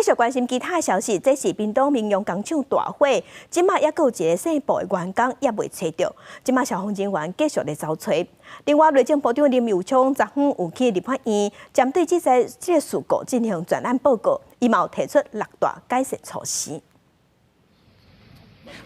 續關心其他消息，這是屏東明陽工廠大火，這馬猶閣有一个姓布的員工猶未揣著，這馬消防人員繼續咧走揣。另外，內政部長林右昌昨昏有去立法院，針對這個事故進行專案報告，伊嘛有提出六大改善措施。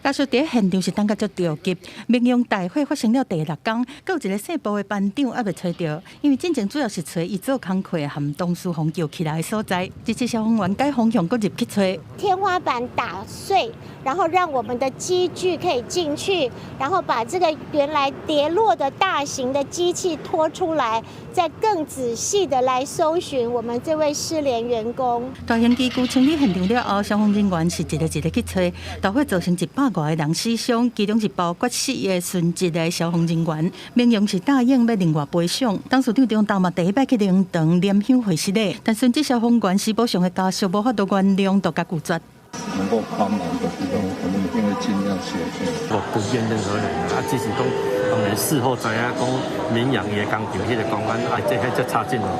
家屬佇現場是等甲足著急，明陽大火發生了第六工，閣有一个姓布的班長猶未揣著，因為進前主要是揣伊做工課和同事予救起來的所在，這次消防員改方向閣入去揣。天花板打碎，然後讓我們的機具可以進去，然後把這個原來跌落的大型的機器拖出來，再更仔細的來搜尋我們這位失聯員工。大型機具清理現場了後，消防人員是一个一个去揣，大火造成100外个人死傷，其中是包括四个殉職的消防人員。明陽是答應欲另外賠償。董事長張達嘛第一擺去靈堂拈香會失禮，但殉職消防員死補償的家屬無法度原諒，就共拒絕。能夠幫忙的地方，我們一定會盡量協助。我不怨任何人啊，只是講當然事後知影講明陽的工廠彼个公安，哎，這彼這差勁哦，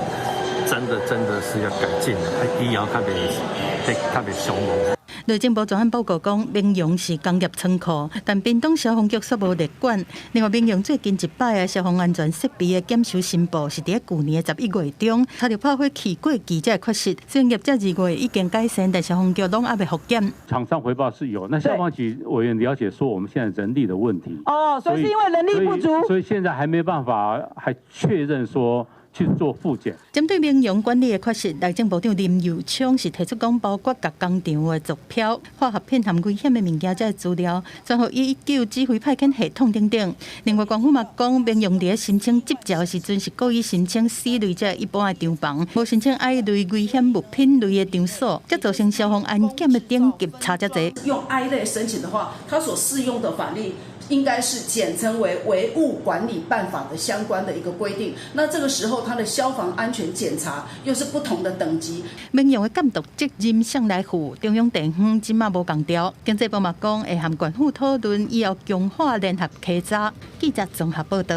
真的真的是要改進，啊，以後較袂較袂傷亡。內政部專案報告講，明陽是工業倉庫，但屏東消防局煞無列管。另外，明陽最近一擺的消防安全設備的檢修申報是佇舊年的11月中，查著炮火氣過期才會缺失。雖然業者2月已經改善，但消防局攏猶未復檢。廠商回報是有，那消防局委員了解說，我們現在人力的問題。哦，所以是因為人力不足，所以現在還沒辦法，還確認說去做復檢。針對明陽管理的缺失，內政部長林右昌是提出講，包括共工廠的坐標、化學品和危險的物件這資料，轉予119指揮派遣系統等等。另外，官府嘛講，明陽佇申請執照的時陣是故意申請 C 類這一般的廠房，無申請 I 類危險物品類的場所，才造成消防安檢的等級差遮濟。用 I 類申請的話，它所適用的法律應該是簡稱為《維物管理辦法》的相關的一個規定。那這個時候，它的消防安全檢查又是不同的等級。明陽的監督責任誰來負？中央地方這馬無仝調。經濟部嘛講會和縣府討論，以後強化聯合稽查。記者綜合報道。